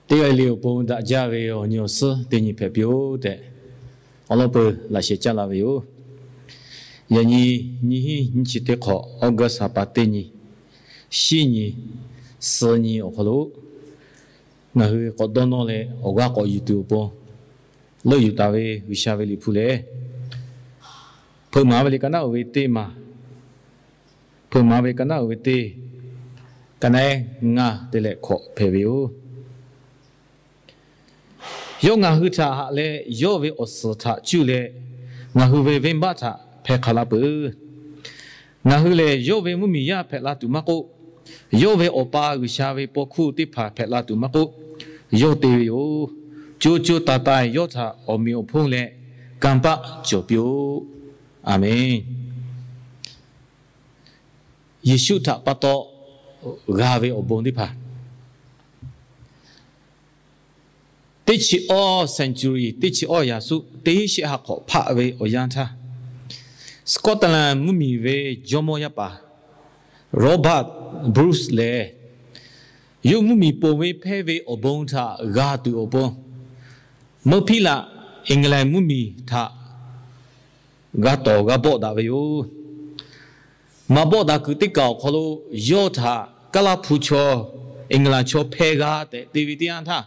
Teˇ g'aˇ le awˬ pon daꞈ jaˇ ve awˬ nyi awˬ suhˉ teˇ nyi hpehꞈ piˇ-oˬ tehꞈ, awˬ lawn peuˬ laꞈ sheh caˇ la ve yoˬ. Yaꞈ nyi, nyiˇ hinˉ nyiˇ chi teˇ hk'awꞈ August ha pa teˇ nyi, shiˉ nyi, suh nyi awˬ hk'aw lo, ngaˬ hui k'awꞈ dawˇ nawˇ leh awˬ g'aˇ k'awꞈ yuˬ tuˬ awˬ pon leuˆ yuˬ taˍ ve G'uiˬsha ve Liꞈ hpu lehˬ, Hpeuꞈ maˍ ve liꞈ ka naˉ uiˍ ve teˇ maˬ, Hpeuꞈ maˍ ve ka naˉ uiˍ ve teˇ, ka naˉ eˉ ngaˇ te leh hkawꞈ hpehꞈ ve yoˬ. Yawˇ ngaˬ hui htaꞈ haꞈ leh, yawˇ ve awˬ suhˍ htaꞈ cuˇ leh, ngaˬ hui ve venˇbaˆ htaꞈ hpeh hk'a laˇ peuˬ. Ngaˬ hui lehˬ, yawˇ ve mvuhˇmiˬ yaˇ hpehꞈ la tuˬ maˇ k'oˆ, yawˇ ve Awˬ pa G'uiˬsha ve paw hkuˇ teˇ hpaˍ hpehꞈ la tuˬ maˇ k'oˆ, yawˇ te ve yoˬ. Co co taiˍ taiˍ yawˇ htaꞈ awˬ meꞈ awˬ hponˇ leh kanˇ paˆ cawˬ piˇ-oˆ. A menˬ. Yeˍsuˆ htaꞈ pa taw g'a ve awˬ bon teˇ hpaˍ, teˇ chi awˇ century, teˇ chi awˇ yaꞈ suhˆ teˇ shehˆ ha hk'awꞈ hpaˆ ve awˬ yanˇ htaˇ, Scotland mvuhˇmiˬ ve jawˇmawˇ yaˇ paˍ Robert Bruce lehˬ, yawˇ mvuhˇmiˬ ponˬ ve hpehˇ ve awˬ bon htaꞈ g'a tuˬ awˬ pon, meuˇ hpiˇ laꞈ England mvuhˇmiˬ htaꞈ g'a tawˍ g'a bawˆ daꞈ ve yoˬ. Maꞈ bawˆ daꞈ kuiˬ teˇ kaˬ awˬ hk'aw lo yawˇ htaꞈ Kaˇlaˇ hpu chaw, England chaw hpeh g'a tehꞈ te ve teˇ yanˇ htaˇ,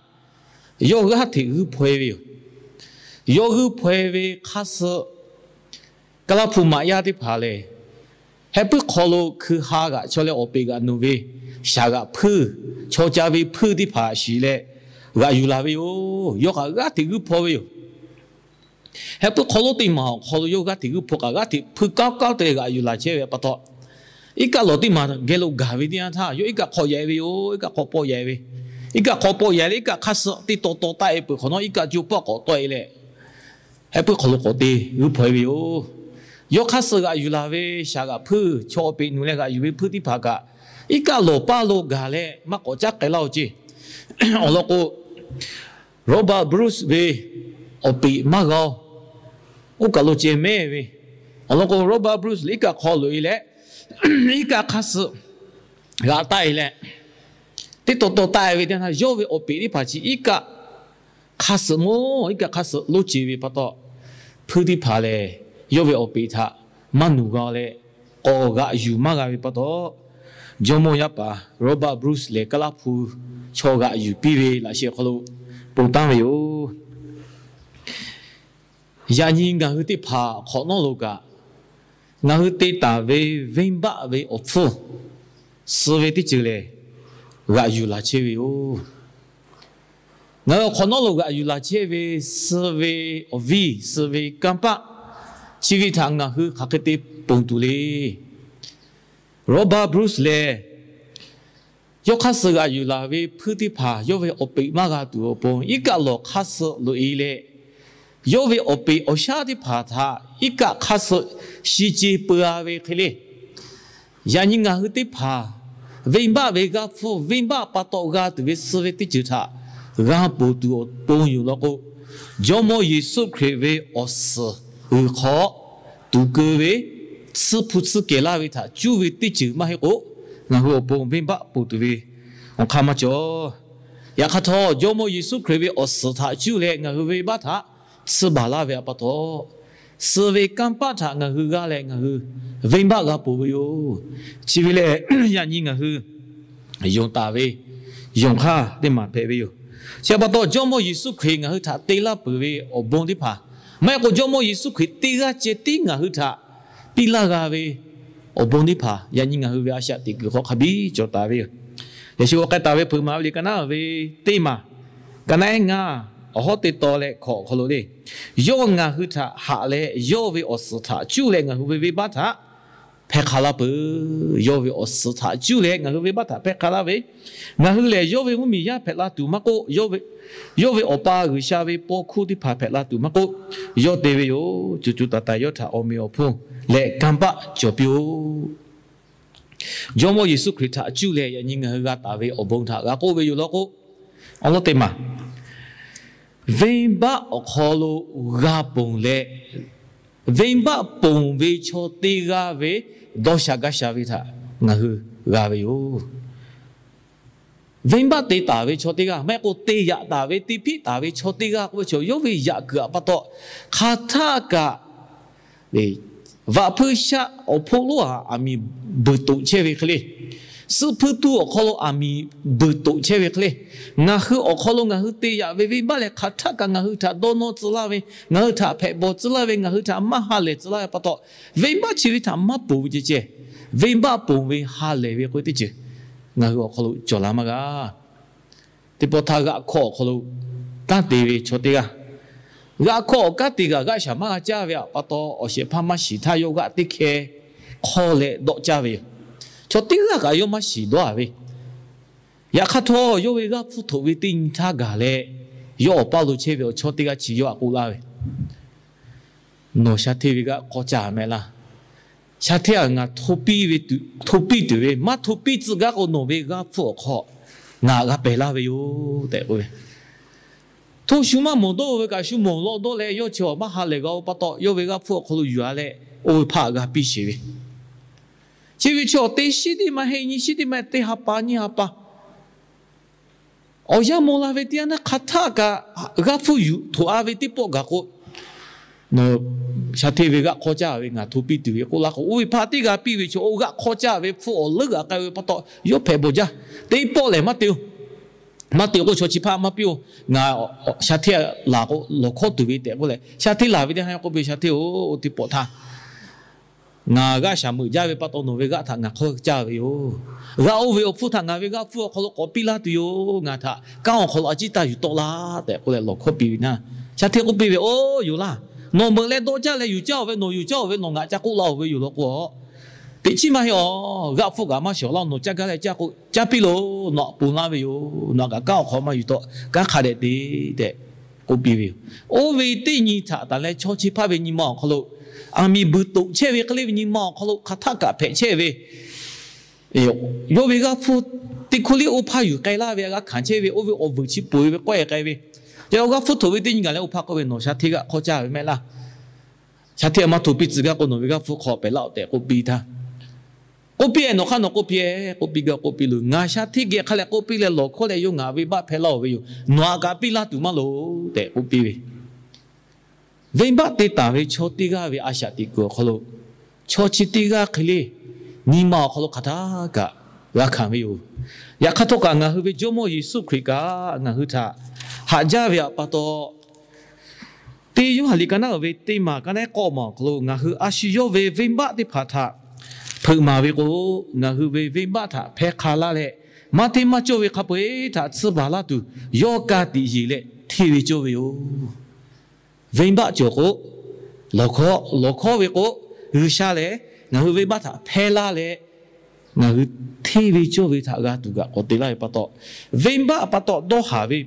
yawˇ g'aˇ hteꞈ g'uiˇ hpaw-e ve yoˬ. Yawˇ g'uiˇ hpaw-e ve hk'aˇ suh Kaˇlaˇ hpu maꞈ yaˇ teˇ hpaˍ lehˬ, heh puiˉ hk'aw lo hkui ha g'aꞈ chaw leh awˬ peꞈ g'aꞈ nuˬ ve shaˍ g'aꞈ hpuiˇ, chaw ca ve hpuiˇ teˇ hpaˍ shiˍ leh g'aꞈ yuˬ laˬ ve yoˬ. Yawˇ kaꞈ g'aˇ hteꞈ g'uiˇ hpaw ve yoˬ. Heh puiˉ hk'aw lo teˇ maˬ awˬ hk'aw lo yawˇ g'aˇ hteꞈ g'uiˇ hpaw kaꞈ g'aˇ hteꞈ hpuiˇ kaˉ kaˉ te g'aꞈ yuˬ laˬ chehˇ ve pa taw, iˉ kaˆ lawˬ teˇ maˬ geh lo gaˬ ve teˇ yanˇ htaˇ, yawˇ iˉ kaˆ hk'aw yaꞈ-e ve yoˬ. Iˉ kaˆ hk'aw pawˆ yaꞈ-e ve, iˉ kaˆ hk'aw pawˆ yaꞈ leh iˉ kaˆ hk'aˇ suh teˇ taw taw taˆ-e peuˬ hk'awꞈ nawˉ, iˉ kaˆ co pawˆ k'awꞈ tawˆ-e leh, heh puiˉ hk'aw lo k'awꞈ te g'uiˇ hpaw-e ve yoˬ. Yawˇ hk'aˇ suh g'aꞈ yuˬ laˬ ve shaˍ g'aꞈ hpuiˇ, chaw awˬ peꞈ nuˬ leh g'aꞈ yuˬ ve hpuiˇ teˇ hpaˍ kaꞈ, iˉ kaˆ lawˬ paˇ lo gaˬ leh maˇ k'awꞈ caˉ k'ai laˇ-oˬ ceˇ. Awˬ lawn k'o, Robert Bruce ve awˬ peꞈ maˇ g'a-oˬ. Oˇ kaˬ lo ceh mehˉ ve. Awˬ lawn k'o, Robert Bruce lehˬ iˉ kaˆ hk'aw loꞈ-e leh, iˉ kaˆ hk'aˇ suh g'aꞈ taˆ-e leh, teˇ taw taw taˆ-e ve teˇ yanˇ htaˇ, yawˇ ve awˬ peꞈ teˇ hpaˍ chi iˉ kaˆ hk'aˇ suh mawˇ iˉ kaˆ hk'aˇ suh loˇ ce ve pa taw, hpuiˇ teˇ hpaˍ lehˬ, yawˇ ve awˬ peꞈ htaꞈ maˇ nuˬ g'a leh, k'awꞈ g'aꞈ yuˬ maˇ g'a ve pa taw, jawˇmawˇ yaˇ paˍ Robert Bruce lehˬ Kaˇlaˇ hpu chaw g'aꞈ yuˬ piˇ ve laꞈ sheh awˬ hk'aw lo ponˬ taˉ ve yoˬ. Yaꞈ nyi ngaˬ hui teˇ hpaˍ hk'awꞈ nawˉ lo kaꞈ, ngaˬ hui te taˍ ve venˇbaˆ ve awˬ hpfuhˇ suh ve teˇ ceuˬ lehˬ, g'aꞈ yuˬ laˬ chehˇ ve yoˬ. Ngaˬ hui awˬ hk'awꞈ nawˉ lo g'aꞈ yuˬ laˬ chehˇ ve suh ve awˬ viˇ, suh ve kanˇ paˆ, chi ve htaꞈ ngaˬ hui hk'aˬ hk'e te ponˬ tuˬ le. Robert Bruce lehˬ, yawˇ hk'aˇ suh g'aꞈ yuˬ laˬ ve hpuiˇ teˇ hpaˍ yawˇ ve awˬ peꞈ maˇ g'a tuˬ awˬ pon, iˉ kaˆ lawˬ hk'aˇ suh loꞈ-e leh, yawˇ ve awˬ peꞈ awˬ shaˉ teˇ hpaˍ htaꞈ iˉ kaˆ hk'aˇ suh shi ce peu-a ve hk'e le. Yaꞈ nyi ngaˬ hui teˇ hpaˍ venˇbaˆ ve g'aˇ hpfuhˇ, venˇbaˆ pa taw g'a tuˬ ve suh ve teˇ ceuˬ htaꞈ g'a ponˬ tuˬ awˬ pon yoˬ law k'o, Jawˇmawˇ Yeˍsuˆ Hkriꞈ ve awˬ suhˍ g'uiˬ hk'aw tuˍ keu ve, tsuhˇ hpu tsuhˇ kehˬ laˇ ve htaꞈ cuˇ ve teˇ ceuˬ maˇ heˆ k'o, ngaˬ hui awˬ pon venˇbaˆ ponˬ tuˬ ve awˬ hk'aˇ maˇ cawˬ. Yaꞈ hk'aˇ htawˇ, Jawˇmawˇ Yeˍsuˆ Hkriꞈ ve awˬ suhˍ htaꞈ cuˇ leh ngaˬ hui venˇbaˆ htaꞈ tsuhˇ baˬ laˇ ve pa taw, suh ve kanˇ paˆ htaꞈ ngaˬ hui g'a leh ngaˬ hui venˇbaˆ g'a ponˬ ve yoˬ. Chi ve lehˬ, yaꞈ nyi ngaˬ hui yonˍ taˍ ve yonˍ hk'aˇ teˇ maˬ hpehꞈ ve yoˬ. Chi pa taw, Jawˇmawˇ Yeˍsuˆ Hkriꞈ ngaˬ hui htaꞈ te laˇ peuˬ ve awˬ bon teˇ hpaˍ, maˇ heˆ k'o Jawˇmawˇ Yeˍsuˆ Hkriꞈ teˇ g'aˇ ceh tiˉ ngaˬ hui htaꞈ piˇ laˇ g'a ve awˬ bon teˇ hpaˍ, yaꞈ nyi ngaˬ hui ve a shaꞈ teꞈ kuiˬ hk'aw hk'a biˇ cawˬ taˍ ve yoˬ. Yaꞈ shu k'awꞈ k'ai taˍ ve Hpeuꞈ maˍ ve liꞈ ka naˉ ve teˇ maˬ, ka naˉ eˉ ngaˇ, awˬ hawˉ teˇ taw leh hkawꞈ awˬ hk'aw lo le. Yawˇ ngaˬ hui htaꞈ haꞈ leh, yawˇ ve awˬ suhˍ htaꞈ cuˇ leh ngaˬ hui ve venˇbaˆ htaꞈ hpehˇ hk'a laˇ peuˬ. Yawˇ ve awˬ suhˍ htaꞈ cuˇ leh ngaˬ hui venˇbaˆ htaꞈ hpehˇ hk'a laˇ ve, ngaˬ hui lehˬ yawˇ ve mvuhˇmiˬ yaˇ hpehꞈ la tuˬ maˇ k'oˆ, yawˇ ve Awˬ pa G'uiˬsha ve paw hkuˇ teˇ hpaˍ hpehꞈ la tuˬ maˇ k'oˆ, yawˇ te ve yoˬ. Co co taiˍ taiˍ yawˇ htaꞈ awˬ meꞈ awˬ hponˇ leh kanˇ paˆ cawˬ piˇ-oˆ. Jawˇmawˇ Yeˍsuˆ Hkriꞈ htaꞈ cuˇ leh yaꞈ nyi ngaˬ hui g'a taˍ ve awˬ bon htaꞈ g'a k'oˆ ve yoˬ law k'o, awˬ lawn teˇ maˬ, venˇbaˆ awˬ hk'aw lo g'a ponˬ leh, venˇbaˆ ponˬ ve chaw teˇ g'aˇ ve dawˇ sha gaˇ sha ve htaꞈ ngaˬ hui g'a ve yoˬ. Venˇbaˆ te taˍ ve chaw teˇ g'aˇ, maˇ heˆ k'o te yaꞈ taˍ ve, te hpiˆ taˍ ve chaw teˇ g'aˇ k'oˆ ve chaw, yawˇ ve yaꞈ kuiˬ htaꞈ pa taw hk'aˬ htaˆ kaꞈ vaꞈ hpuiˇ shaˆ awˬ hpon lonˉ aꞈ miˬ buiˬ toꞈ chehˇ ve hk'e le, suhˆ hpuiˇ tuˇ awˬ hk'aw lo aˬ miˍ buiˬ toꞈ chehˇ ve hk'e le, ngaˬ hui awˬ hk'aw lo ngaˬ hui te yaꞈ ve venˇbaˆ lehˬ, hk'aˬ htaˆ kaꞈ ngaˬ hui htaꞈ dawˇ nawˇ tcuh laˇ ve, ngaˬ hui htaꞈ hpehꞈ bawˬ tcuh laˇ ve, ngaˬ hui htaꞈ maˇ ha lehˬ tcuh laˇ ve pa taw, venˇbaˆ chi ve htaꞈ maˇ ponˬ ve ceh ceh, venˇbaˆ ponˬ ve ha lehˬ ve k'oˆ ve teˇ ceuˬ ngaˬ hui awˬ hk'aw lo cawˬ la maˇ g'a. Teˇ pawˆ htaˇ, g'aˆ hkawˇ awˬ hk'aw lo kanˉ te ve chaw teˇ g'aˇ, g'aˆ hkawˇ awˬ kanˉ te kaꞈ g'aˆ shaˍ maˇ g'a caˇ ve pa taw, awˬ shehˍ hpaˇ maˇ shiˍ htaˇ yawˇ g'aˆ teˇ hkeh hk'awˇ leh dawˆ caˇ ve yoˬ. Chaw teˇ g'aˇ kaꞈ yawˇ maˇ shiˍ dawˇ a ve. Yaꞈ hk'aˇ htawˇ, yawˇ ve g'aˆ hpfuhˇ htoꞈ ve teˇ nyi htaˇ gaˬ leh, yawˇ awˬ paˇ lo chehˇ ve awˬ chawˇ teˇ g'aˇ chi yawˇ htaꞈ k'oˆ laˇ ve, Nawˬ sha hteˇ ve g'aˆ hk'awˇ caˇ mehˆ laˇ. Sha hteˇ aꞈ ngaˬ hto piˇ tuˬ ve, maˇ hto piˇ tcuh gaˇ k'o, nawˬ ve g'aˆ hpfuhˇ awˬ hk'aw ngaˬ g'a pehˬ laˇ ve yoˬ tehꞈ k'oˆ ve. Hto shu maˇ mawˬ dawˇ ve kaꞈ, shu mawˬ law dawˇ leh yawˇ chi awˬ maˇ ha lehˬ g'a-o pa taw, yawˇ ve g'aˆ hpfuhˇ awˬ hk'aw lo yuˬ a leh, oˇ ve hpaˇ g'a piˇ sheˍ ve. Chi ve chi awˬ teˇ shiˉ teˇ maˇ heˆ, nyiˇ shiˉ teˇ maˇ heˆ, teˇ ha pa nyiˇ ha pa awˬ yanˇ maw la ve teˇ yanˇ naˇ, hk'aˬ htaˆ kaꞈ g'aˆ hpfuhˇ yuˬ htoꞈ a ve teˇ pawˆ gaˬ k'o, Nawˬ sha hteˇ ve g'aˆ hk'awˇ caˇ ve ngaˬ hto piˇ tuˬ ve k'oˆ laˇ k'o, oˇ ve hpaˇ teˇ g'a piˇ ve chi, oˇ g'aˆ hk'awˇ caˇ ve hpfuhˇ awˬ leuˉ g'a k'ai ve pa taw, yawˇ hpehꞈ bawˬ jaˇ. Teˇ pawˆ lehˬ maˇ te-o. Maˇ te k'o, chaw chi hpaˇ maˇ piˇ-o. Ngaˬ sha hteˇ laˬ k'o lawˬ hkawˇ tuˬ ve tehꞈ k'oˆ leh, sha hteˇ laˬ ve teˇ ha k'oˆ piˇ, Sha hteˇ-oˬ, oˇ teˇ pawˆ htaˇ ngaˬ g'aˆ shaˍ meuꞈ jaˇ ve pa taw, nawˬ ve g'aˆ htaꞈ ngaˬ hk'awˇ caˇ ve yoˬ. G'a oˇ ve awˬ hpfuhˇ htaꞈ ngaˬ ve g'aˆ hpfuhˇ awˬ hk'aw lo k'awꞈ piˇ laˇ tuˬ yoˬ. Ngaˬ htaꞈ kanˉ awˬ hk'aw lo a ciˉ taˇ yuˬ tawˆ laˇ tehꞈ k'oˆ leh lawˬ hkawˇ piˇ ve naˇ, sha hteˇ k'oˆ piˇ ve, Oˇ yoˬ laˇ. Nawˬ meuꞈ leh dawˇ jaˇ leh yuˬ caˇ-oˬ ve, nawˬ yuˬ caˇ-oˬ ve nawˬ ngaˬ ca k'oˆ laˇ-oˬ ve yoˬ law k'o, teꞈ chiˉ maˇ heˆ-aˬ. G'aˆ hpfuhˇ kaꞈ maˇ shawˍ laˇ. Nawˬ caˇ gaˇ leh caˇ k'o, caˇ piˇ loˬ. Nawˬ aꞈ ponˬ laˇ ve yoˬ. Nawˬ aꞈ kaꞈ kanˉ awˬ hk'aw maˇ yuˬ tawˆ, kanˉ hk'a dehꞈ te tehꞈ k'oˆ piˇ ve yoˬ. Oˇ ve teˇ nyi htaꞈ taˍ leh chaw chi hpaˇ ve nyi ma awˬ hk'aw lo, aˬ miˍ buiˬ toꞈ chehˇ ve hk'e le ve nyi ma awˬ hk'aw lo hk'aˬ htaˆ kaꞈ hpehꞈ chehˇ ve, yawˇ ve g'aˆ hpfuhˇ teˇ hkuˇ liˇ oˇ hpaˇ yuˬ k'ai laˇ ve g'a hkanˍ chehˇ ve, oˇ ve awˬ vuiˬ chi poˬ ve k'awehˇ k'ai ve, yaꞈ g'aˆ hpfuhˇ htoꞈ ve teˇ nyi gaˬ leh oˇ hpaˇ k'oˆ ve, Nawˬ sha hteˇ g'aˆ hk'awˇ caˇ ve mehˆ laˇ. Sha hteˇ maˇ hto piˇ tcuh gaˇ k'o, nawˬ ve g'aˆ hpfuhˇ hk'aw pehˬ laˇ-oˆ tehꞈ k'oˆ piˇ htaˇ, k'oˆ piˇ-e, nawˬ hk'aˇ nawˬ k'oˆ piˇ-e, k'oˆ piˇ gaˇ k'oˆ piˇ loˬ. Ngaˬ sha hteˇ geh hk'a leh k'oˆ piˇ leh lawˬ hkawˇ leh yawˇ ngaˬ venˇbaˆ hpehˇ laˇ-oˬ ve yoˬ. Nawˬ aꞈ kaꞈ piˇ laˇ tuˬ maˇ loˍ tehꞈ k'oˆ piˇ ve. Venˇbaˆ te taˍ ve chaw teˇ g'aˇ ve a shaꞈ teꞈ kuiˬ awˬ hk'aw lo, chaw chi teˇ g'aˇ hk'e le, nyi ma awˬ hk'aw lo hk'aˬ htaˆ kaꞈ g'a hkanˍ ve yoˬ. Yaꞈ hk'aˇ htawˇ kaꞈ, ngaˬ hui ve Jawˇmawˇ Yeˍsuˆ Hkriꞈ kaꞈ ngaˬ hui htaꞈ haꞈ jaˇ ve pa taw, teˇ Yoˇhanˬ liꞈ ka naˉ uiˍ ve teˇ maˬ ka naˉ k'awˇ maˬ awˬ hk'aw lo ngaˬ hui a shu yawˇ ve venˇbaˆ teˇ hpaˍ htaꞈ hpeuꞈ maˍ ve k'o, ngaˬ hui ve venˇbaˆ htaꞈ hpehˇ hk'a laˇ leh, maˇ hteˇ maˇ cawˇ ve hk'a peu-eˬ htaꞈ tsuhˇ baˬ laˇ tuˬ, yawˇ ka tiꞈ yeˬ leh hteˇ ve cawˇ ve yoˬ. Venˇbaˆ cawˬ k'o, lawˬ hkawˇ, lawˬ hkawˇ ve k'o, G'uiˬsha lehˬ ngaˬ hui venˇbaˆ htaꞈ hpehˇ laˇ leh, ngaˬ hui hteˇ ve cawˇ ve htaꞈ g'a tuˬ kaꞈ k'awꞈ te laˇ ve pa taw, venˇbaˆ pa taw dawˇ haˍ ve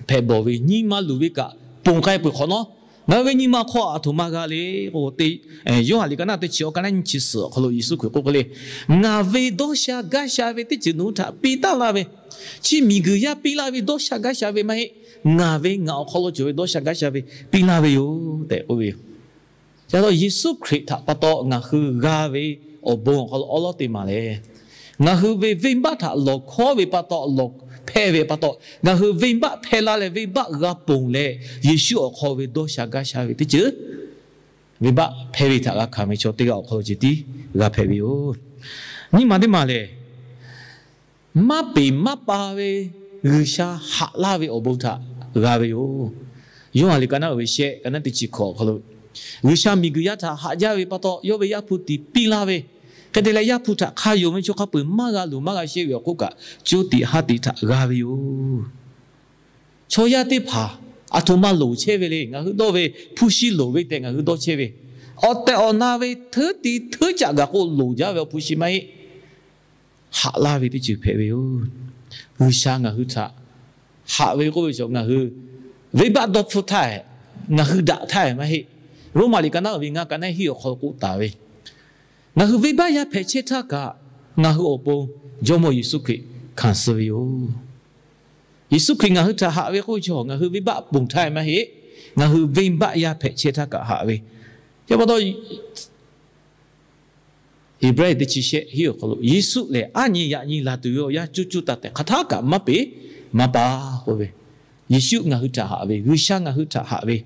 hpehꞈ bawˬ ve nyi ma luˬ ve kaꞈ ponˬ k'ai peuˬ hk'awꞈ nawˉ, ngaˬ hui ve nyi ma hk'aw aˬ htoꞈ ma g'a le k'o, teˇ Yoˇhanˬ liꞈ ka naˉ teˇ chi awˬ ka naˉ nyiˇ chi suhˍ awˬ hk'aw lo Yeˍsuˆ Hkriꞈ k'oˆ k'ai le, Ngaˬ ve dawˇ sha gaˇ sha ve teˇ ceuˬ nawˬ hui htaꞈ piˇ taˍ laˇ ve, chi miˬguiˬ yaˇ piˇ laˇ ve dawˇ sha gaˇ sha ve maˇ heˆ. Ngaˬ ve ngaˬ awˬ hk'aw lo cawˬ ve dawˇ sha gaˇ sha ve piˇ laˇ ve yoˬ tehꞈ k'oˆ ve yoˬ. Ca taw Yeˍsuˆ Hkriꞈ htaꞈ pa taw ngaˬ hui g'a ve awˬ bon awˬ hk'aw lo awˉ lawˉ teˇ maˬ lehˬ, ngaˬ hui ve venˇbaˆ htaꞈ lawˬ hkawˇ ve pa taw, lawˬ hpehˇ ve pa taw, ngaˬ hui venˇbaˆ hpehˇ laˇ leh venˇbaˆ g'a ponˬ leh, Yeˍsuˆ awˬ hk'aw ve dawˇ sha gaˇ sha ve teˇ ceuˬ, venˇbaˆ hpehˇ ve htaꞈ g'a hkanˍ ve chaw teˇ g'aˇ awˬ hk'aw lo ceh tiˉ g'a hpehꞈ ve yoˬ. Nyiˇ maˬ teˇ maˬ lehˬ, maˇ peˬ maˇ pa ve G'uiˬsha haꞈ laˇ ve awˬ bon htaꞈ g'a ve yoˬ. Yoˇhanˬ liꞈ ka naˉ uiˍ ve shehˆ, ka naˉ teˇ chi hkawꞈ awˬ hk'aw lo, G'uiˬsha miˬguiˬ yaˇ htaꞈ haꞈ jaˇ ve pa taw, yawˇ ve Yaˇ hpu tiꞈ piˇ laˇ ve, hk'e te leh Yaˇ hpu htaꞈ hk'a yonˍ ve chaw hk'a peu-eˬ maˇ g'a luˬ maˇ g'a sheˆ ve awˬ hk'oˆ kaꞈ, co tiꞈ ha tiꞈ htaꞈ g'a ve yoˬ. Chaw yaˇ teˇ hpaˍ aˬ htoꞈ ma loˍ chehˇ ve le. Ngaˬ hui dawˇ ve hpu shi loˍ ve tehꞈ ngaˬ hui dawˇ chehˇ ve, awˬ tehˬ awˬ na ve hteuˉ ti hteuˉ caꞈ gaˬ k'o loˍ jaˇ ve awˬ hpu shi maˇ heˆ. Haꞈ laˇ ve teˇ ceuˬ hpehꞈ ve yoˬ. G'uiˬsha ngaˬ hui htaꞈ haꞈ ve k'oˆ ve chaw, ngaˬ hui venˇbaˆ dawˇ hpfuhˇ htaˇ, ngaˬ hui daꞈ htaˇ maˇ heˆ. Roˉmaꞈ liꞈ ka naˉ uiˍ ve ngaˇ, ka naˉ hiˆ awˬ hk'aw lo k'oˆ taˍ ve, ngaˬ hui venˇbaˆ yaˇ hpehꞈ chehˇ htaˇ kaꞈ, ngaˬ hui awˬ pon Jawˇmawˇ Yeˍsuˆ Hkriꞈ hkanˍ suh ve yoˬ. Yeˍsuˆ Hkriꞈ ngaˬ hui htaꞈ haꞈ ve k'oˆ ve chaw, ngaˬ hui venˇbaˆ ponˬ htaˇ maˇ heˆ. Ngaˬ hui venˇbaˆ yaˇ hpehꞈ chehˇ htaˇ kaꞈ haꞈ ve, chi pa taw Heˍbrehˇ teˇ chi shehˆ hiˉ awˬ hk'aw lo, Yeˍsuˆ lehˬ aˉ nyi yaꞈ nyi laˬ tuˬ ve awˬ yanˇ, coˇ coˇ taˍ tehꞈ hk'aˬ htaˇ kaꞈ maˇ peꞈ maˇ pa k'oˆ ve, Yeˍsuˆ ngaˬ hui htaꞈ haꞈ ve, G'uiˬsha ngaˬ hui htaꞈ haꞈ ve,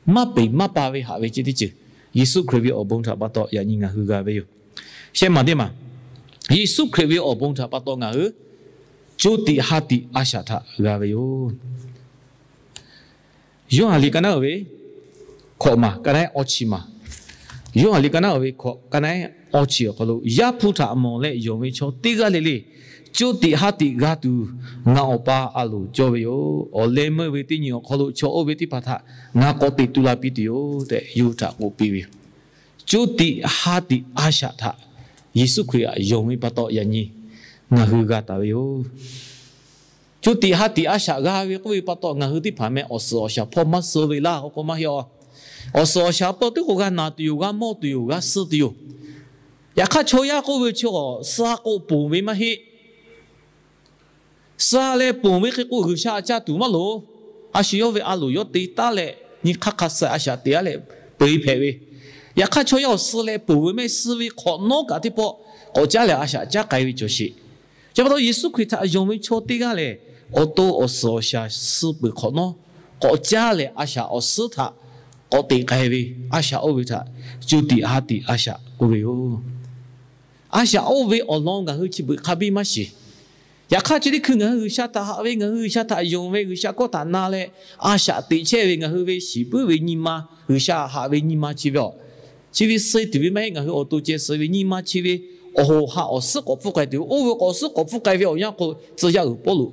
maˇ peꞈ maˇ pa ve haꞈ ve ceh teˇ ceuˬ, Yeˍsuˆ Hkriꞈ ve awˬ bon htaꞈ pa taw yaꞈ nyi ngaˬ hui g'a ve yoˬ. Shehˆ maˬ teˇ maˬ, Yeˍsuˆ Hkriꞈ ve awˬ bon htaꞈ pa taw ngaˬ hui co tiꞈ ha tiꞈ a shaꞈ htaꞈ g'a ve yoˬ. Yoˇhanˬ liꞈ ka naˉ uiˍ ve hkawꞈ maˬ ka naˉ awˇ chi maˬ, Yoˇhanˬ liꞈ ka naˉ uiˍ ve hkawꞈ ka naˉ awˇ chi awˬ hk'aw lo, Yaˇ hpu htaꞈ mawˬ leh yonˍ ve chaw teˇ g'aˇ le le co tiꞈ ha tiꞈ g'a tuˬ, ngaˬ Awˬ pa a loˍ cawˇ ve yoˬ. Awˬ leh meuˇ ve teˇ nyi awˬ hk'aw lo chaw oˇ ve teˇ hpaˍ htaꞈ ngaˬ k'awꞈ teꞈ tu la piˇ tuˬ yoˬ tehꞈ yawˇ hui htaꞈ k'oˆ piˇ ve yoˬ. Co tiꞈ ha tiꞈ a shaꞈ htaꞈ Yeˍsuˆ Hkriꞈ htaꞈ yonˍ ve pa taw yaꞈ nyi ngaˬ hui g'a taˍ ve yoˬ. Co tiꞈ ha tiꞈ a shaꞈ g'a ve k'oˆ ve pa taw, ngaˬ hui teˇ hpaˍ meh awˬ suhˍ awˬ shaˍ hpawˇ maˇ suh ve laˇ k'o k'o maˇ heˆ a. Awˬ suhˍ awˬ shaˍ pa teˇ k'o g'a naˬ tuˬ yoˬ, g'a mawˇ tuˬ yoˬ, g'a suh tuˬ yoˬ. Yaꞈ hk'aˇ chaw yaˇ k'oˆ ve chi awˬ suh k'o ponˬ ve maˇ heˆ. Suh leh ponˬ ve hk'e k'o G'uiˬsha a caˇ tuˬ maˇ loˍ. A shu yawˇ ve a loˍ yawˇ te taˉ leh nyi hk'aˇ hk'a suh a shaꞈ teꞈ a leh peu eˬ hpehꞈ ve. Yaꞈ hk'aˇ chaw yaˇ awˬ suh leh ponˬ ve mehˆ suh ve hk'awꞈ nawˉ kaꞈ teˇ pawˆ k'awꞈ caˉ leh a shaꞈ caˉ k'ai ve cawˬ sheˍ. Chi pa taw Yeˍsuˆ Hkriꞈ htaꞈ yonˍ ve chaw teˇ g'aˇ lehˬ, awˬ to awˬ suhˍ awˬ shaˍ suh peuˬ hk'awꞈ nawˉ k'awꞈ caˉ leh a shaꞈ awˬ suhˉ htaꞈ k'awꞈ teꞈ k'ai ve, a shaꞈ oˇ ve htaꞈ co tiꞈ ha tiꞈ a shaꞈ k'oˆ ve yoˬ. A shaꞈ oˇ ve awˬ lawn ngaˬ hui chi beuꞈ hk'a biˇ maˇ shiˍ. Yaꞈ hk'aˇ chi teˇ hkui ngaˬ hui G'uiˬsha htaꞈ haꞈ ve, ngaˬ hui G'uiˬsha htaꞈ yonˍ ve, G'uiˬsha hkawˇ htaꞈ na leh a shaꞈ teꞈ chehˇ ve, ngaˬ hui ve shiˍ puiˉ ve nyi ma, G'uiˬsha haꞈ ve nyi ma chi ve awˬ, chi ve suh tuˬ ve maˇ heˆ. Ngaˬ hui awˬ to ceh suh ve nyi ma chi ve awˬ hoꞈ ha awˬ suhˉ k'awꞈ hpfuhˆ k'ai tuˬ, oˇ ve k'awꞈ suhˉ k'awꞈ hpfuhˆ k'ai ve awˬ yanˇ k'o, tcuh yaˇ uiˍ Pawˇluꞈ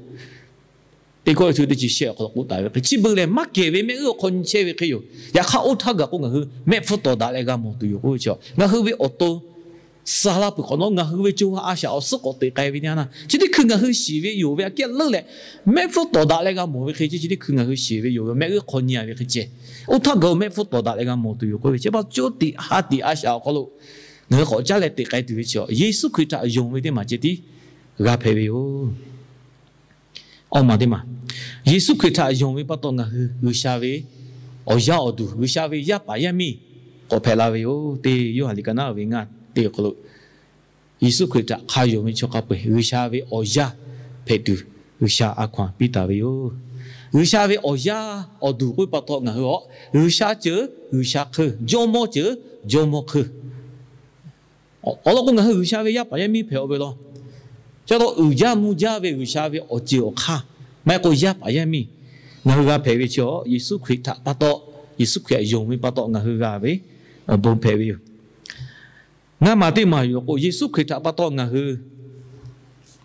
teˇ kawˆ ve teˇ chi shehˆ awˬ hk'aw lo k'oˆ taˍ ve hk'e, chi beuꞈ lehˬ maˇ kehˬ ve mehˆ g'uˇ awˬ hk'aw nyi chehˇ ve hk'e yoˬ. Yaꞈ hk'aˇ oˇ htaˇ gaˬ k'o ngaˬ hui mehˆ hpfuhˇ tawˍ daꞈ leh g'a mawˬ tuˬ yoˬ k'oˆ ve chi, ngaˬ hui ve awˬ to suh laˇ peuˬ hk'awꞈ nawˉ, ngaˬ hui ve co ha a shaꞈ awˬ suhˉ k'awꞈ teꞈ k'ai ve teˇ yanˇ, chi teˇ hkui ngaˬ hui shiˍ ve yoˬ ve aꞈ kehˉ leuˉ leh, mehˆ hpfuhˇ tawˍ daꞈ leh g'a mawˬ ve hk'e, chi teˇ hkui ngaˬ hui shiˍ ve yoˬ ve mehˆ g'uˇ hk'aw nyi a ve hk'e ceh, oˇ htaˇ gaˬ mehˆ hpfuhˇ tawˍ daꞈ leh g'a mawˬ tuˬ yoˬ k'oˆ ve chi pa taw co tiꞈ ha tiꞈ a shaꞈ awˬ hk'aw lo ngaˬ hui k'awꞈ caˉ leh teꞈ k'ai tuˬ ve chi, Yeˍsuˆ Hkriꞈ htaꞈ yonˍ ve teˇ maˬ ceh tiˉ g'a hpehꞈ ve yoˬ. Awˇ maˬ teˇ maˬ, Yeˍsuˆ Hkriꞈ htaꞈ yonˍ ve pa taw ngaˬ hui G'uiˬsha ve awˬ yaˇ awˬ duˬ, G'uiˬsha ve yaˇ paˍ yaˇ miˇ k'awꞈ hpehꞈ la ve yoˬ. Teˇ Yoˇhanˬ liꞈ ka naˉ ve ngaˇ teˇ awˬ hk'aw lo, Yeˍsuˆ Hkriꞈ htaꞈ hk'a yonˍ ve chaw hk'a peu-eˬ G'uiˬsha ve awˬ yaˇ hpehꞈ tuˬ G'uiˬsha a hkaw-anˬ piˇ taˍ ve yoˬ. G'uiˬsha ve awˬ yaˇ awˬ duˬ k'oˆ ve pa taw ngaˬ hui a, G'uiˬsha ceuˬ G'uiˬsha hk'eun, jawˇmawˇ ceuˬ jawˇmawˇ hk'eun. Awˬ lawn k'o, ngaˬ hui G'uiˬsha ve yaˇ paˍ yaˇ miˇ hpehꞈ-aw ve law. Chi pa taw uiˍ jaˇ mvuh jaˇ ve G'uiˬsha ve awˬ ceuˬ awˬ hk'aˇ, maˇ heˆ k'o yaˇ paˍ yaˇ miˇ ngaˬ hui g'a hpehꞈ ve chi, Yeˍsuˆ Hkriꞈ htaꞈ pa taw, Yeˍsuˆ Hkriꞈ htaꞈ yonˍ ve pa taw ngaˬ hui g'a ve awˬ bon hpehꞈ ve yoˬ. Ngaˇ maˬ teˇ maˬ yoˬ k'o, Yeˍsuˆ Hkriꞈ htaꞈ pa taw ngaˬ hui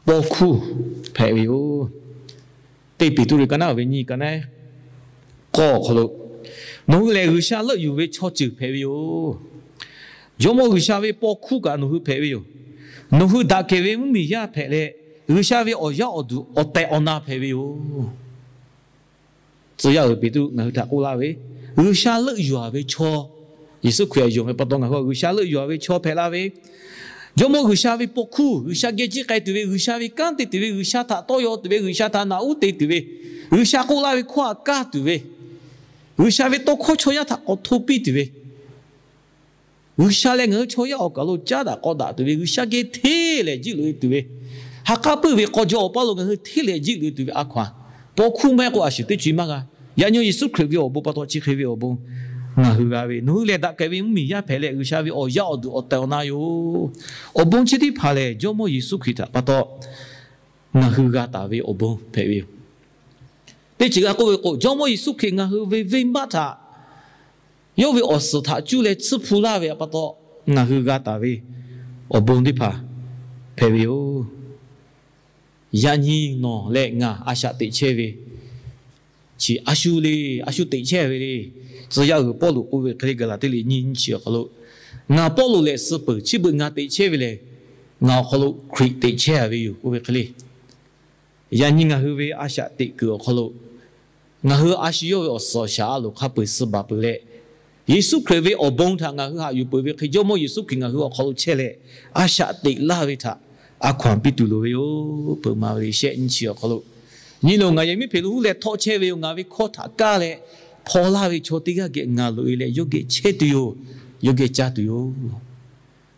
paw hkuˇ hpehꞈ ve yoˬ. Teˇ Peˍtruˆ ka naˉ ve nyiˇ ka naˉ k'awˇ awˬ hk'aw lo, nawˬ hui lehˬ G'uiˬsha leuˆ yuˬ ve chaw ceuˬ hpehꞈ ve yoˬ. Jawˇmawˇ G'uiˬsha ve paw hkuˇ kaꞈ nawˬ hui hpehꞈ ve yoˬ. Nawˬ hui daꞈ kehˬ ve mvuhˇmiˬ yaˇ hpehꞈ leh, G'uiˬsha ve awˬ yaˇ awˬ duˬ awˬ tehˬ awˬ na hpehꞈ ve yoˬ. Tcuh yaˇ uiˍ Peˍtruˆ ngaˬ hui htaꞈ k'oˆ laˇ ve, G'uiˬsha leuˆ yuˬ-a ve chaw, Yeˍsuˆ Hkriꞈ yonˍ ve pa taw ngaˬ hui G'uiˬsha leuˆ yuˬ-a ve chaw hpehꞈ la ve, Jawˇmawˇ G'uiˬsha ve paw hkuˇ, G'uiˬsha geh jiˆ k'ai tuˬ ve, G'uiˬsha ve kanˉ te tuˬ ve, G'uiˬsha htaꞈ tawˇ yaw tuˬ ve, G'uiˬsha htaꞈ naꞈ uˉ te tuˬ ve, G'uiˬsha k'oˆ laˇ ve hkawˇ htaꞈ kaˇ tuˬ ve, G'uiˬsha ve tawˇ hkawˇ chaw yaˇ htaꞈ k'awꞈ hto piˇ tuˬ ve, G'uiˬsha leh ngaˬ hui chaw yaˇ awˬ kaˬ lo caˉ daꞈ k'aw daꞈ tuˬ ve, G'uiˬsha geh hteˇ lehˍ jiˆ loꞈ-e tuˬ ve, ha k'aˉ puiˇ ve k'aw jaw awˬ paˇ lo ngaˬ hui hteˇ lehˍ jiˆ loꞈ-e tuˬ ve a hkaw-anˬ, paw hkuˇ maˇ heˆ k'o a shuˍ teˇ co-e maˇ g'a. Yaꞈ nyi Yeˍsuˆ Hkriꞈ ve awˬ bon pa taw chi hk'e ve awˬ bon ngaˬ hui g'a ve, nawˬ hui lehˬ daꞈ kehˬ ve mvuhˇmiˬ yaˇ hpehꞈ leh G'uiˬsha ve awˬ yaˇ awˬ duˬ awˬ tehˬ awˬ na yoˬ. Awˬ bon chi teˇ hpaˍ lehˬ Jawˇmawˇ Yeˍsuˆ Hkriꞈ htaꞈ pa taw ngaˬ hui g'a taˍ ve awˬ bon hpehꞈ ve yoˬ. Teˇ ceuˬ g'a k'oˆ ve k'o, Jawˇmawˇ Yeˍsuˆ Hkriꞈ ngaˬ hui ve venˇbaˆ htaꞈ yawˇ ve awˬ suhˍ htaꞈ cuˇ leh tsuhˇ hpu laˇ ve pa taw, ngaˬ hui g'a taˍ ve awˬ bon teˇ hpaˍ hpehꞈ ve yoˬ. Yaꞈ nyi nawˬ leh ngaˬ a shaꞈ teꞈ chehˇ ve chi a shu le, a shu teꞈ chehˇ ve le. Tcuh yaˇ uiˍ Pawˇluꞈ k'oˆ ve hk'e le, Gaˍlaˍtiˆ liꞈ nyiˇ nyiˇ chi awˬ hk'aw lo, ngaˬ Pawˇluꞈ lehˬ suh peuˬ, chi beuꞈ ngaˬ teꞈ chehˇ ve lehˬ, ngaˬ awˬ hk'aw lo Hkriꞈ teꞈ chehˇ-a ve yoˬ k'oˆ ve hk'e le. Yaꞈ nyi ngaˬ hui ve a shaꞈ teꞈ kuiˬ awˬ hk'aw lo, ngaˬ hui a shu yawˇ ve awˬ suhˍ awˬ shaˍ a loˍ hk'a peu-eˬ suh baˬ peuˬ leh, Yeˍsuˆ Hkriꞈ ve awˬ bon htaꞈ ngaˬ hui haꞈ yuˬ peuˬ ve hk'e, Jawˇmawˇ Yeˍsuˆ Hkriꞈ ngaˬ hui awˬ hk'aw lo chehˇ leh a shaꞈ teꞈ laˇ ve htaꞈ a hkaw-anˬ piˇ tuˬ loˍ ve yoˬ. Peuˬ maˍ ve le shehˆ nyiˇ chi awˬ hk'aw lo, nyi loˬ, ngaˬ yehˬ miˉ hpeꞈ lo huˉ leh htawˆ chehˇ ve yoˬ. Ngaˬ ve hkawˇ htaꞈ kaˇ leh hpaw laˇ ve chaw teˇ g'aˇ geh ngaˬ loꞈ-e leh yawˇ geh chehˇ tuˬ yoˬ. Yawˇ geh caˇ tuˬ yoˬ.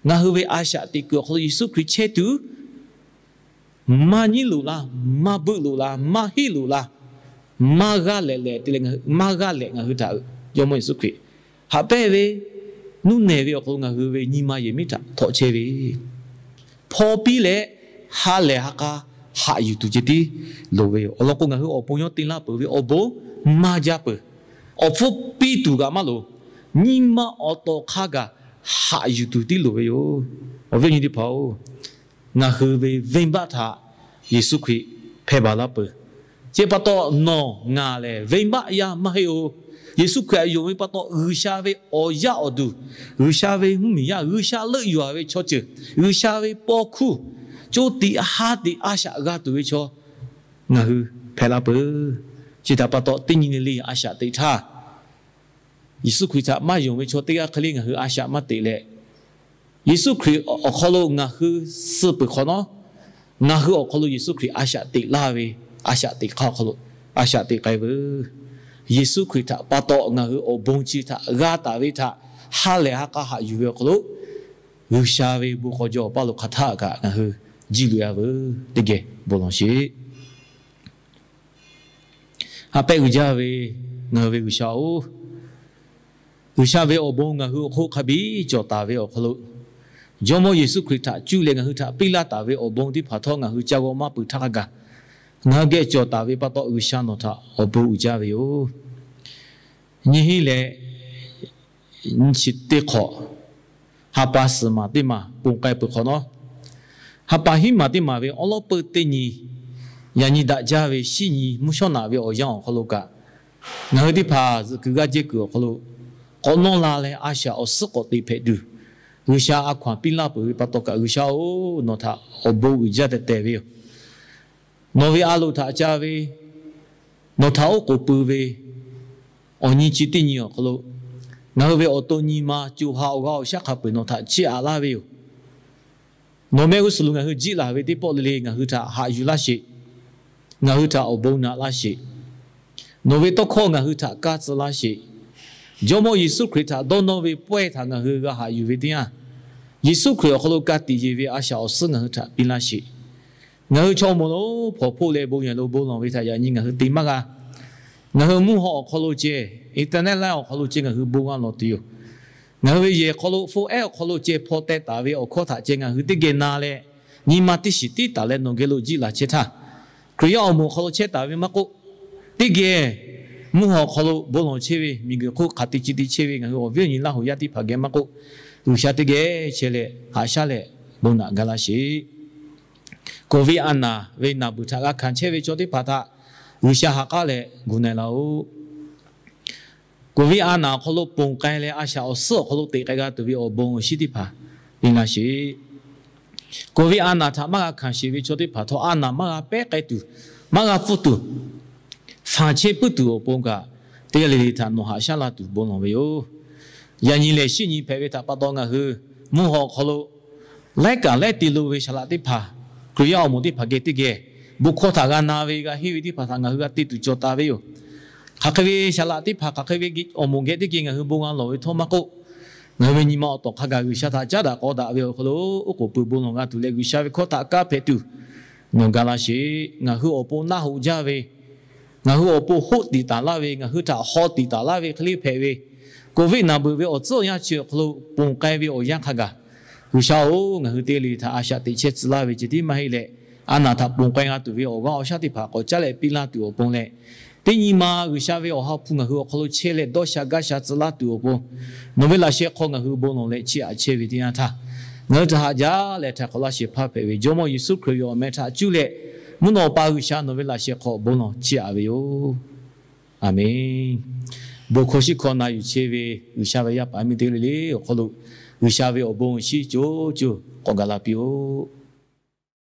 Ngaˬ hui ve a shaꞈ teꞈ kuiˬ awˬ hk'aw lo Yeˍsuˆ Hkriꞈ chehˇ tuˬ, maˇ nyiˉ loꞈ laˇ, maˇ beuˆ loꞈ laˇ, maˇ heˆ loꞈ laˇ, maˇ g'aˇ lehꞈ lehꞈ te leh, maˇ g'aˇ lehꞈ ngaˬ hui htaꞈ Jawˇmawˇ Yeˍsuˆ Hkriꞈ haꞈ pehnˇ ve, nuˇ nehˬ ve awˬ hk'aw lo ngaˬ hui ve nyi ma yehˬ miˉ htaꞈ htawnˍ chehˇ ve, hpaw piˇ leh ha lehˬ ha k'a haꞈ yuˬ tuˬ ceh tiˉ loˍ ve yoˬ. Awˬ lawn k'o, ngaˬ hui awˬ pon yawˇ te laˇ peuˬ ve awˬ bon maˇ jaˇ peuˬ. Awˬ hpfuhˇ piˇ tuˬ kaꞈ maˇ loˍ. Nyi ma awˬ tawˍ hk'a gaˬ haꞈ yuˬ tuˬ tiˉ loˍ ve yoˬ. Awˬ viˉ awˬ nyi teˇ hpaˍ-oˬ, ngaˬ hui ve venˇbaˆ htaꞈ Yeˍsuˆ Hkriꞈ hpehˇ baˬ laˇ peuˬ. Chi pa taw nawˬ ngaˬ lehˬ venˇbaˆ yaˇ maˇ heˆ-oˬ. Yeˍsuˆ Hkriꞈ htaꞈ yonˍ ve pa taw, G'uiˬsha ve awˬ yaˇ awˬ duˬ, G'uiˬsha ve mvuhˇmiˬ yaˇ, G'uiˬsha leuˆ yuˬ-a ve chaw ceuˬ, G'uiˬsha ve paw hkuˇ, co tiꞈ ha tiꞈ a shaꞈ g'a tuˬ ve chaw ngaˬ hui hpehꞈ la peuˬ. Chi htaꞈ pa taw, teˇ nyi le le a shaꞈ teꞈ htaˇ, Yeˍsuˆ Hkriꞈ htaꞈ maˇ yonˍ ve chaw teˇ g'aˇ hk'e le ngaˬ hui a shaꞈ maˇ teꞈ leh, Yeˍsuˆ Hkriꞈ awˬ hk'aw lo ngaˬ hui suh peuˬ hk'awꞈ nawˉ, ngaˬ hui awˬ hk'aw lo Yeˍsuˆ Hkriꞈ a shaꞈ teꞈ laˇ ve, a shaꞈ teꞈ hk'aˇ awˬ hk'aw lo a shaꞈ teꞈ k'ai veuˬ. Yeˍsuˆ Hkriꞈ htaꞈ pa taw ngaˬ hui awˬ bon chi htaꞈ g'a taˍ ve htaꞈ ha lehˬ ha k'a haꞈ yuˬ ve awˬ hk'aw lo, G'uiˬsha ve bon k'aw jaw awˬ paˇ lo hk'aˬ htaˇ kaꞈ ngaˬ hui jiˇ loꞈ-a veuˬ. Teˇ geh bon lawˬ sheˍ. Haꞈ pehnˇ uiˍ jaˇ ve ngaˬ hui ve G'uiˬsha-oˬ, G'uiˬsha ve awˬ bon ngaˬ hui awˬ hk'oˆ hk'a biˇ cawˬ taˍ ve awˬ hk'aw lo, Jawˇmawˇ Yeˍsuˆ Hkriꞈ htaꞈ cuˇ leh ngaˬ hui htaꞈ piˇ laˇ taˍ ve awˬ bon teˇ hpaˍ htawˇ ngaˬ hui ca g'aw maˇ peuˬ htaˇ hk'a gaˬ, ngaˬ hui geh cawˬ taˍ ve pa taw G'uiˬsha nawˬ htaꞈ awˬ bon uiˍ jaˇ ve yoˬ. Nyiˇ hinˉ leh nyiˇ chi teˇ hk'awꞈ, ha pa suhˍ maˬ teˇ maˬ ponˬ k'ai peuˬ hk'awꞈ nawˉ, ha pa hiˉ maˬ teˇ maˬ ve awˉ lawˉ peuˇ teˇ nyi yaꞈ nyi daꞈ jaˇ ve shinˉ nyi mvuhˇ shawˉ naꞈ ve awˬ yanˇ awˬ hk'aw lo kaꞈ, ngaˬ hui teˇ hpaˍ zuhꞈ kuiˬ g'aˇ jehˇ kuiˬ awˬ hk'aw lo k'awꞈ nawˇ la leh a shaꞈ awˬ suhˉ k'awꞈ teꞈ hpehꞈ tuˬ, G'uiˬsha a hkaw-anˬ piˇ laˇ peuˬ ve pa taw kaꞈ, G'uiˬsha-oˬ, nawˬ htaꞈ awˬ bon uiˍ jaˇ tehꞈ tehˬ ve yoˬ. Nawˬ ve a loˍ htaꞈ ca ve, nawˬ htaꞈ oˉ k'oˍ pui ve awˬ nyi chi teˇ nyi awˬ hk'aw lo, ngaˬ hui ve awˬ to nyi ma co ha awˬ g'aˇ awˬ shaˉ hk'a peu-eˬ nawˬ htaꞈ chiˇ aꞈ laˇ ve yoˬ. Nawˬ mehˆ g'uˇ suhˍ lo ngaˬ hui jiˆ laˬ ve teˇ pawˆ le le ngaˬ hui htaꞈ haꞈ yuˬ laˇ sheˍ. Ngaˬ hui htaꞈ awˬ bon naꞈ laˇ sheˍ. Nawˬ ve tawˇ hkawˇ ngaˬ hui htaꞈ kaˇ tcuh laˇ sheˍ. Jawˇmawˇ Yeˍsuˆ Hkriꞈ htaꞈ dawˇ nawˇ ve pawehˇ htaꞈ ngaˬ hui g'a haꞈ yuˬ ve teˇ yanˇ, Yeˍsuˆ Hkriꞈ awˬ hk'aw lo ka tiꞈ yeˬ ve a shaꞈ awˬ suhˉ ngaˬ hui htaꞈ piˇ laˇ sheˍ. Ngaˬ hui chaw awˬ moˍ lo hpawnˬ hpoˆ leh bon yehˬ lo bon lawˬ ve htaꞈ yaꞈ nyi ngaˬ hui te maˇ g'a. Ngaˬ hui mvuhˇ haw awˬ hk'aw lo ceh, internet live awˬ hk'aw lo ceh ngaˬ hui bon g'a lawˬ tuˬ yoˬ. Ngaˬ hui ve yehˬ hk'aw lo, phone app awˬ hk'aw lo ceh hpaw teh taˍ ve awˬ hkawˇ htaꞈ ceh ngaˬ hui teˇ geh na leh, nyi ma teˇ shiˍ tiˉ taˍ leh nawˬ geh lo jiˆ laˬ chehˇ htaˇ, Hkriꞈ yaˇ awˬ moˍ awˬ hk'aw lo chehˇ taˍ ve maˇ k'oˆ, teˇ geh mvuhˇ haw awˬ hk'aw lo bon lawˬ chehˇ ve, miˬguiˬ hk'oˆ hk'aˬ te chi te chehˇ ve ngaˬ hui awˬ viˉ awˬ nyi Laˇ huˍ yaˇ teˇ hpaˍ geh maˇ k'oˆ, G'uiˬsha teˇ geh chehˇ leh haꞈ shaˉ leh bon naꞈ ga laˇ sheˍ. Covid a naˍ ve naˬ beuˬ htaꞈ g'a hkanˍ chehˇ ve chaw teˇ hpaˍ htaꞈ G'uiˬsha ha k'aˉ leh gu na-e laˇ-oˆ. Covid a naˍ awˬ hk'aw lo ponˬ k'ai leh a shaꞈ awˬ suhˉ awˬ hk'aw lo teꞈ k'ai g'a tuˬ ve awˬ bon awˬ shinˉ teˇ hpaˍ piˇ laˇ sheˍ. Covid a naˍ htaꞈ maˇ g'a hkanˍ sheˍ ve chaw teˇ hpaˍ htawˇ a naˍ maˇ g'a pehˉ k'ai tuˬ, maˇ g'a pfuhˇ tuˬ, fanˍ chehˇ puiˉ tuˬ awˬ pon kaꞈ, teˇ g'aˇ le le htaꞈ nawˬ haꞈ shaˉ la tuˬ bon lawˬ ve yoˬ. Yaꞈ nyi lehˬ shinˉ nyi hpehꞈ ve htaꞈ pa taw ngaˬ hui mvuhˇ haw awˬ hk'aw lo laiˉ kaˍ laiˉ te lo ve saˍ laꞈ teˇ hpaˍ, Hkriꞈ yaˇ awˬ moˍ teˇ hpaˍ geh teˇ geh bon hkawˇ htaꞈ g'a na ve g'a henˇ ve teˇ hpaˍ htaꞈ ngaˬ hui g'a te tuˬ cawˬ taˍ ve yoˬ. Hk'aˬ hk'e ve saˍ laꞈ teˇ hpaˍ hk'aˬ hk'e ve awˬ moˍ geh teˇ geh ngaˬ hui bon g'a lawˬ ve htawˇ maˇ k'oˆ, ngaˬ hui ve nyi ma awˬ tawˍ hk'a gaˬ G'uiˬsha htaꞈ caˉ daꞈ k'aw daꞈ ve awˬ hk'aw lo oˉ k'oˍ pui bon lawˬ g'a tuˬ leh G'uiˬsha ve hkawˇ htaꞈ kaˇ hpehꞈ tuˬ nawˬ ga laˇ sheˍ. Ngaˬ hui awˬ pon naˆ hoꞈ jaˇ ve, ngaˬ hui awˬ pon hoˆ tiˍ taˍ laˇ ve, ngaˬ hui htaꞈ haw tiˍ taˍ laˇ ve hk'e le hpehꞈ ve, Covid naˬ beuˬ ve awˬ tcuhˉ awˬ yanˇ chi awˬ hk'aw lo ponˬ k'ai ve awˬ yanˇ hk'a gaˬ, G'uiˬsha-oˬ, ngaˬ hui teˇ g'aˇ le le htaꞈ a shaꞈ teꞈ chehˇ tcuh laˇ ve ceh tiˉ maˇ heˆ leh, a naˍ htaꞈ ponˬ k'ai g'a tuˬ ve awˬ g'aˇ awˬ shaˉ teˇ hpaˍ k'awꞈ caˉ leh piˇ laˇ tuˬ awˬ pon leh, teˇ nyi ma G'uiˬsha ve awˬ ha hpu ngaˬ hui awˬ hk'aw lo chehˇ leh dawˇ sha gaˇ sha tcuh laˇ tuˬ awˬ pon, nawˬ ve laꞈ sheh hk'aw ngaˬ hui bon lawˬ leh chiˇ aꞈ chehˇ ve teˇ yanˇ htaˇ, ngaˬ hui htaꞈ haꞈ jaˇ leh htaiˍ hk'awꞈ laˇ shehˍ hpaˇ hpehꞈ ve Jawˇmawˇ Yeˍsuˆ Hkriꞈ ve awˬ meh htaꞈ cuˇ leh, mvuhˇ naw awˬ pa G'uiˬsha nawˬ ve laꞈ sheh hk'aw bon lawˬ chiˇ aꞈ ve yoˬ. Aˬmenˍ. Bon hkawˇ shiˉ hkawˇ na yuˬ chehˇ ve G'uiˬsha ve yaˇ paˍ miˇ teˇ g'aˇ le le awˬ hk'aw lo, G'uiˬsha ve awˬ bon awˬ shinˉ co co k'awꞈ gaˬ la piˇ-oˆ.